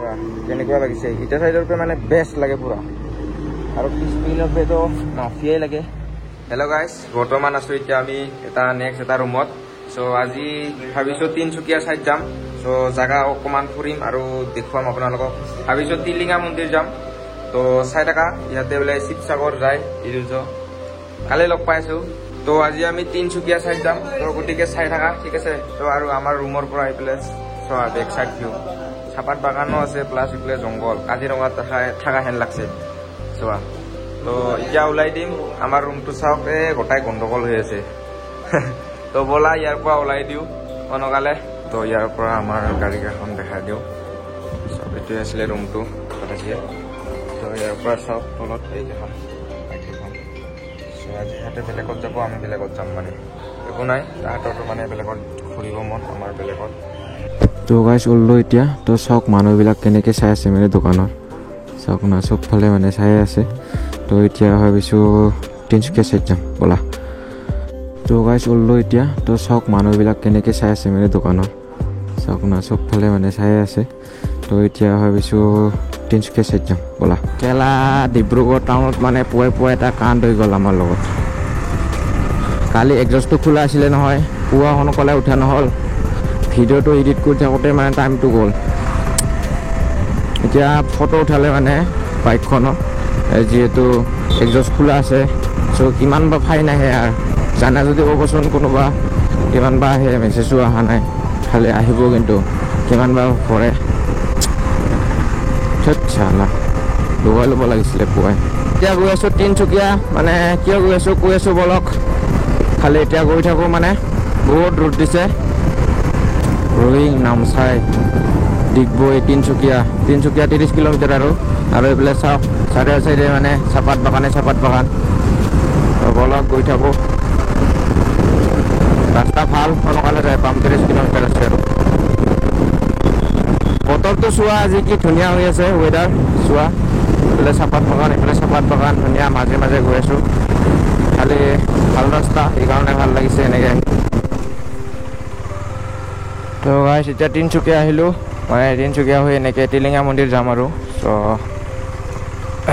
চোৱা কেনেকুৱা লাগিছে। ইটা চাইডৰ পৰা মানে বেষ্ট লাগে পুৰা, আৰু পিছপিনৰ পৰাতো মাফিয়াই লাগে। হেল্ল' গাইজ, বৰ্তমান আছোঁ এতিয়া আমি এটা নেক্সট এটা ৰুমত। চ' আজি ভাবিছোঁ তিনিচুকীয়া চাইড যাম। চ' জাগা অকণমান ফুৰিম আৰু দেখুৱাম আপোনালোকক। ভাবিছোঁ টিলিঙা মন্দিৰ যাম, তো চাই থাকা। ইয়াতে বোলে শিৱসাগৰ যায় এইটো, কালি লগ পাইছোঁ। তো আজি আমি তিনিচুকীয়া চাইড যাম, তো গতিকে চাই থাকা, ঠিক আছে। তো আৰু আমাৰ ৰুমৰ পৰা এইফালে চোৱা বেক চাইড ভিউ, চাহপাত বাগানো আছে, প্লাছ এইফালে জংঘল, কাজিৰঙাত থকা হেন লাগছে চোৱা। তো এতিয়া ওলাই দিম, আমাৰ ৰুমটো চাওক, এই গোটাই গণ্ডগোল হৈ আছে। তো ব'লা ইয়াৰ পৰা ওলাই দিওঁ সোনকালে। তো ইয়াৰ পৰা আমাৰ গাড়ীকেইখন দেখাই দিওঁ। চব এইটোৱে আছিলে ৰুমটো তাত আছে। তো ইয়াৰ পৰা চাওক তলত এইকেইখন বাইককেইখন। চ' আজি সিহঁতে বেলেগত যাব, আমি বেলেগত যাম, মানে একো নাই, তাহাঁতৰতো মানে বেলেগত ঘূৰিব মন, আমাৰ বেলেগত। তো গাইজ ওলো এতিয়া। তো চাওক মানুহবিলাক কেনেকৈ চাই আছে মানে দোকানত, চাওক না চবফালে মানে চাই আছে। তো এতিয়া ভাবিছোঁ তিনিচুকীয়া চাইড যাম, ব'লা। তো গাইজ ওলো এতিয়া। তো চাওক মানুহবিলাক কেনেকৈ চাই আছে মানে দোকানত, চাওক না চবফালে মানে চাই আছে। তো এতিয়া ভাবিছোঁ তিনিচুকীয়া চাইড যাম, ব'লা। কেলা ডিব্ৰুগড় টাউনত মানে পুৱাই পুৱাই এটা কাণ্ড হৈ গ'ল আমাৰ লগত। কালি এক্সজষ্টটো খোলা আছিলে নহয়, পুৱা সোনকালে উঠা নহ'ল, ভিডিঅ'টো এডিট কৰি থাকোঁতে মানে টাইমটো গ'ল। এতিয়া ফটো উঠালে মানে বাইকখনত যিহেতু এক্সজষ্ট খোলা আছে, চ' কিমান বা ফাইন আহে আৰু জানা যদি ক'বচোন কোনোবা, কিমান বা আহে। মেছেজো অহা নাই, খালি আহিব কিন্তু কিমান বা ভৰে। চালা লগাই ল'ব লাগিছিলে পুৱাই। এতিয়া গৈ আছোঁ তিনিচুকীয়া, মানে কিয় গৈ আছোঁ কৈ আছোঁ বলক। খালি এতিয়া গৈ থাকোঁ, মানে বহুত ৰ'দ দিছে। ৰয়িং, নামচাই, ডিগবৈ, তিনিচুকীয়া, তিনিচুকীয়া 30 কিলোমিটাৰ আৰু। আৰু এইফালে চাওক চাৰিও চাইডে মানে চাহপাত বাগানে চাহপাত বাগান। বলক গৈ থাকোঁ, ৰাস্তা ভাল, সোনকালে যাই পাম। 30 কিলোমিটাৰ আছে আৰু। বতৰটো চোৱা আজি কি ধুনীয়া হৈ আছে, ৱেডাৰ চোৱা। এইফালে চাহপাত বাগান, এইফালে চাহপাত বাগান, ধুনীয়া। মাজে মাজে গৈ আছোঁ, খালি ভাল ৰাস্তা, সেইকাৰণে ভাল লাগিছে এনেকৈ। তো গাইজ এতিয়া তিনিচুকীয়া আহিলোঁ, মানে তিনিচুকীয়া হৈ এনেকৈ টিলিঙা মন্দিৰ যাম আৰু। চ'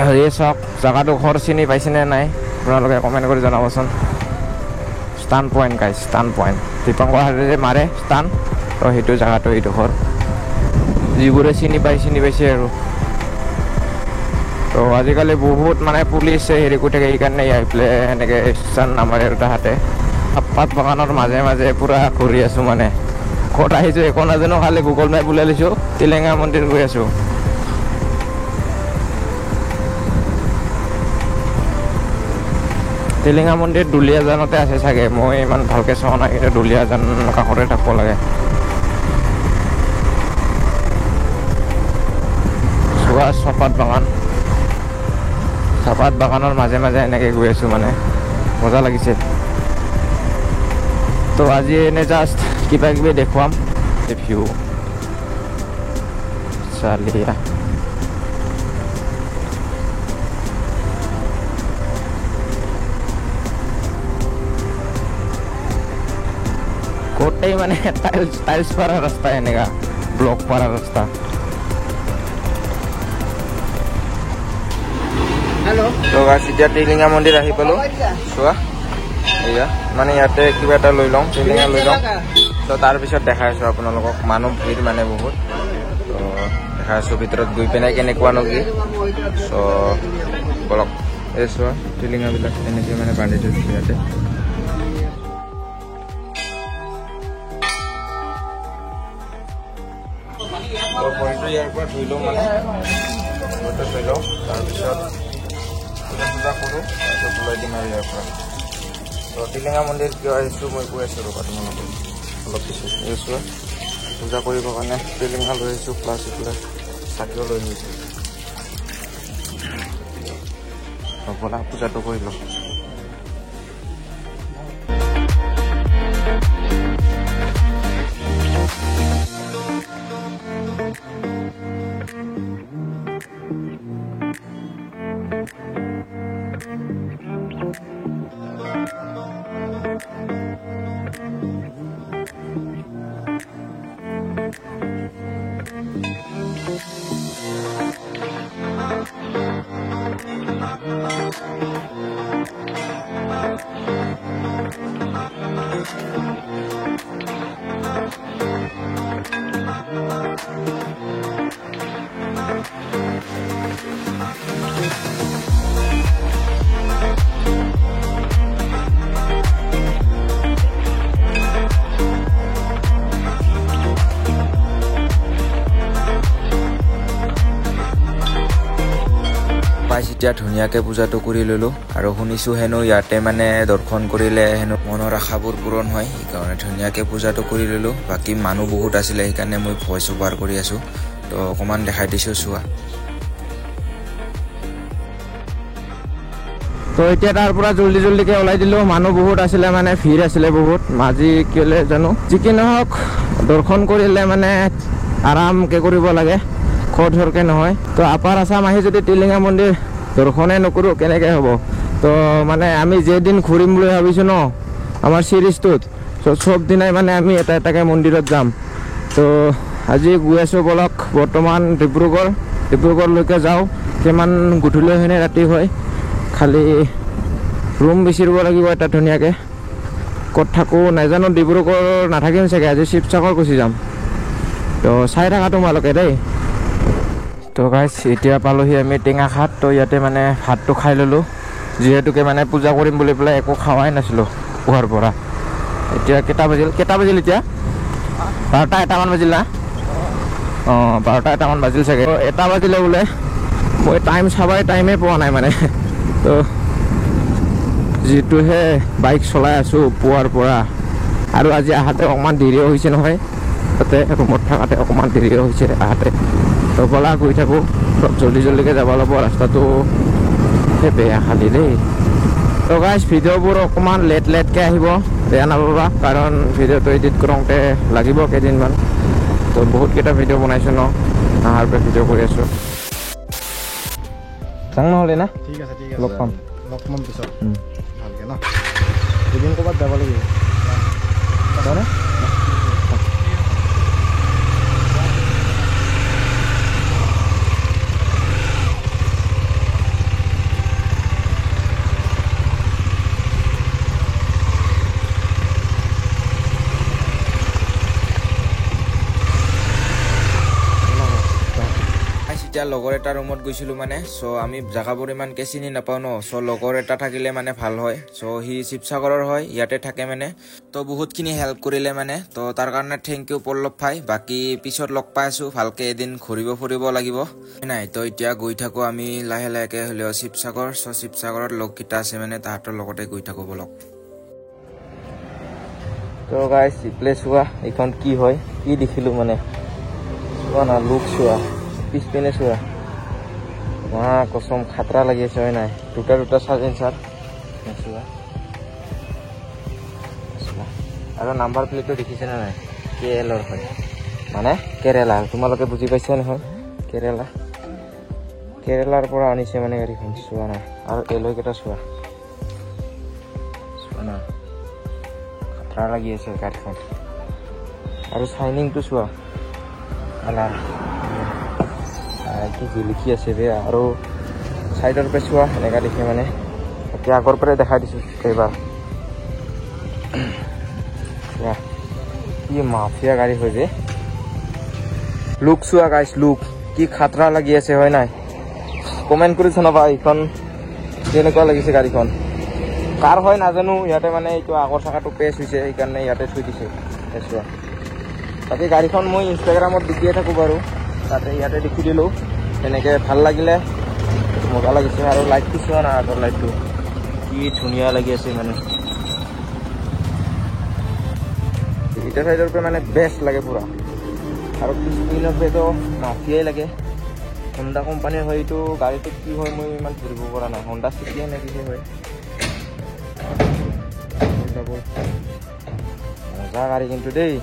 এই চাওক জেগাটো, ঘৰ চিনি পাইছেনে নাই আপোনালোকে কমেণ্ট কৰি জনাবচোন। Stun point guys, stun point, Dipankar হাজৰিকাই যে মাৰে স্টান, তো সেইটো জেগাটো এইডোখৰ। যিবোৰে চিনি পাই চিনি পাইছে আৰু। তো আজিকালি বহুত মানে পুলিচে হেৰি কৰি থাকে, সেইকাৰণে আহি পেলাই সেনেকৈ স্টান নামাৰে আৰু তাহাঁতে। চাহপাত বাগানৰ মাজে মাজে পূৰা ঘূৰি আছোঁ, মানে ক'ত আহিছোঁ একো নাজানো, খালি গুগল মেপ ওলাই লৈছোঁ, টিলিঙা মন্দিৰ গৈ আছোঁ। টিলিঙা মন্দিৰ দুলীয়াজানতে আছে চাগে, মই ইমান ভালকৈ চোৱা নাই, কিন্তু দুলীয়াজান কাষতে থাকিব লাগে। চোৱা চাহপাত বাগান, চাহপাত বাগানৰ মাজে মাজে এনেকৈ গৈ আছোঁ, মানে মজা লাগিছে। তো আজি এনে জাষ্ট কিবা কিবি দেখুৱাম ভিউ চালিয়া। গোটেই মানে টাইলছ টাইলছ পাৰা ৰাস্তা, এনেকা ব্লক পাৰা ৰাস্তা। তো গাইজ এতিয়া টিলিঙা মন্দিৰ আহি পালোঁ। চোৱা এয়া মানে ইয়াতে কিবা এটা লৈ লওঁ, টিলিঙা লৈ লওঁ। তো তাৰপিছত দেখাই আছোঁ আপোনালোকক, মানুহ ভিৰ মানে বহুত। তো দেখাই আছোঁ ভিতৰত গৈ পিনে কেনেকুৱানো কি। চ' বলক। এই চোৱা টিলিঙাবিলাক এনেকৈ মানে বান্ধি থৈছে ইয়াতে। ভৰিটো ইয়াৰ পৰা ধুই লওঁ, মানে ভৰিটো ধুই লওঁ, তাৰপিছত পূজা চূজা কৰোঁ, তাৰপিছত ওলাই দিম আৰু ইয়াৰ পৰা। তো টিলিঙা মন্দিৰ কিয় আহিছোঁ মই কৈ আছোঁ ৰ'বা তোমালোকক অলপ পিছত। এই চোৱা পূজা কৰিবৰ কাৰণে টিলিঙা লৈ আহিছোঁ, প্লাছ এইফালে চাকিও লৈ আহিছোঁ। ব'লা পূজাটো কৰি লওঁ। Thank এতিয়া ধুনীয়াকৈ পূজাটো কৰি ল'লোঁ। আৰু শুনিছোঁ হেনো ইয়াতে মানে দৰ্শন কৰিলে হেনো মনৰ আশাবোৰ পূৰণ হয়, সেইকাৰণে ধুনীয়াকৈ পূজাটো কৰি ল'লোঁ। বাকী মানুহ বহুত আছিলে, সেইকাৰণে মই ভইচ অভাৰ কৰি আছোঁ, তো অকণমান দেখাই দিছোঁ চোৱা। তো এতিয়া তাৰ পৰা জল্দি জল্দিকৈ ওলাই দিলোঁ, মানুহ বহুত আছিলে মানে ভিৰ আছিলে বহুত, আজি কেলৈ জানো। যি কি নহওক দৰ্শন কৰিলে মানে আৰামকৈ কৰিব লাগে, খৰধৰকৈ নহয়। তো আপাৰ আছাম আহি যদি টিলিঙা মন্দিৰ দৰ্শনে নকৰোঁ কেনেকৈ হ'ব। তো মানে আমি যেইদিন ঘূৰিম বুলি ভাবিছোঁ ন আমাৰ চিৰিজটোত, চব দিনাই মানে আমি এটা এটাকৈ মন্দিৰত যাম। তো আজি গৈ আছোঁ বলক বৰ্তমান ডিব্ৰুগড়লৈকে যাওঁ। কিমান গধূলি হয়নে ৰাতি হয়, খালি ৰুম বিচাৰিব লাগিব এটা ধুনীয়াকৈ। ক'ত থাকোঁ নাজানো, ডিব্ৰুগড় নাথাকিম চাগে, আজি শিৱসাগৰ গুচি যাম। তো চাই থাকা তোমালোকে দেই। তো গাইছ এতিয়া পালোহি আমি টেঙাখাট। তো ইয়াতে মানে ভাতটো খাই ল'লোঁ, যিহেতুকে মানে পূজা কৰিম বুলি পেলাই একো খোৱাই নাছিলোঁ পুৱাৰ পৰা। এতিয়া কেইটা বাজিল এতিয়া 12টা 1টামান বাজিল না? অঁ 12টা 1টামান বাজিল চাগে, 1টা বাজিলে বোলে। মই টাইম চাবাই টাইমেই পোৱা নাই মানে। তো যিটোহে বাইক চলাই আছোঁ পুৱাৰ পৰা, আৰু আজি আহাতে অকণমান দেৰিও হৈছে নহয়, তাতে ৰুমত থাকাতে অকণমান দেৰিও হৈছে আহাতে। তো ব'লা গৈ থাকোঁ, অলপ জল্দি জল্দিকৈ যাব লাগিব, ৰাস্তাটো বেয়া খালি দেই। তো গাইজ ভিডিঅ'বোৰ অকণমান লেটকৈ আহিব, বেয়া নাপাবা, কাৰণ ভিডিঅ'টো এডিট কৰোঁতে লাগিব কেইদিনমান। তো বহুতকেইটা ভিডিঅ' বনাইছোঁ ন, আহাৰ পৰা ভিডিঅ' কৰি আছোঁ। যাওঁ নহ'লে না, ঠিক আছে ঠিক আছে, লগ পাম, লগ পাম পিছত ভালকৈ ন, এদিন ক'ৰবাত যাব লাগিব। এতিয়া লগৰ এটা ৰুমত গৈছিলোঁ মানে, চ' আমি জেগাবোৰ ইমানকৈ চিনি নাপাওঁ ন, চ' লগৰ এটা থাকিলে মানে ভাল হয়। চ' সি শিৱসাগৰৰ হয়, ইয়াতে থাকে মানে, তো বহুতখিনি হেল্প কৰিলে মানে, তো তাৰ কাৰণে thank U পল্লৱ ভাই। বাকী পিছত লগ পাই আছোঁ, ভালকৈ এদিন ঘূৰিব ফুৰিব লাগিব নাই। তো এতিয়া গৈ থাকোঁ আমি লাহে লাহেকৈ হ'লেও শিৱসাগৰ। চ' শিৱসাগৰত লগকেইটা আছে মানে, তাহাঁতৰ লগতে গৈ থাকোঁ বলক। তো গাইছ ইফালে চোৱা এইখন কি হয়, কি দেখিলোঁ মানে, চোৱা না লুক চোৱা, পিছপিনে চোৱা, মা কচম খাতৰা লাগি আছে হয় নাই। দুটা দুটা চাইলেঞ্চাৰ চোৱা, আৰু নাম্বাৰ প্লেটটো দেখিছে নে নাই, কে এলৰ হয় মানে কেৰেলা, তোমালোকে বুজি পাইছা নহয়, কেৰেলা, কেৰেলাৰ পৰা আনিছে মানে গাড়ীখন। চোৱা নাই, আৰু এলৈকেইটা চোৱা, চোৱা না খাতৰা লাগি আছে গাড়ীখন। আৰু চাইনিংটো চোৱা, কালাৰ কি জিলিকি আছে বে। আৰু চাইডৰ পৰা চোৱা সেনেকা দেখি মানে, এতিয়া আগৰ পৰাই দেখাই দিছোঁ এইবাৰ। চোৱা কি মাফিয়া গাড়ী হয় বে। লুক চোৱা গাইছ, লুক কি খাতৰা লাগি আছে হয় নাই। কমেণ্ট কৰি জনাবা এইখন কেনেকুৱা লাগিছে গাড়ীখন, কাৰ হয় নাজানো। ইয়াতে মানে এইটো আগৰ চাকাটো পেচ হৈছে, সেইকাৰণে ইয়াতে থৈ দিছে। চোৱা বাকী গাড়ীখন মই ইনষ্টাগ্ৰামত দেখিয়ে থাকোঁ বাৰু, তাতে ইয়াতে দেখি দিলোঁ, তেনেকৈ ভাল লাগিলে, মজা লাগিছে। আৰু লাইটটো চোৱা না, আগৰ লাইটটো কি ধুনীয়া লাগি আছে মানে। এতিয়া চাইডৰ পৰা মানে বেষ্ট লাগে পূৰা, আৰু পিছপিনৰ পৰাতো মাফিয়াই লাগে। হোণ্ডা কোম্পানীৰ হয় এইটো গাড়ীটো, কি হয় মই ইমান ধৰিব পৰা নাই, হোণ্ডা চিটিয়ে নে কি হয়। মজা গাড়ী কিন্তু দেই।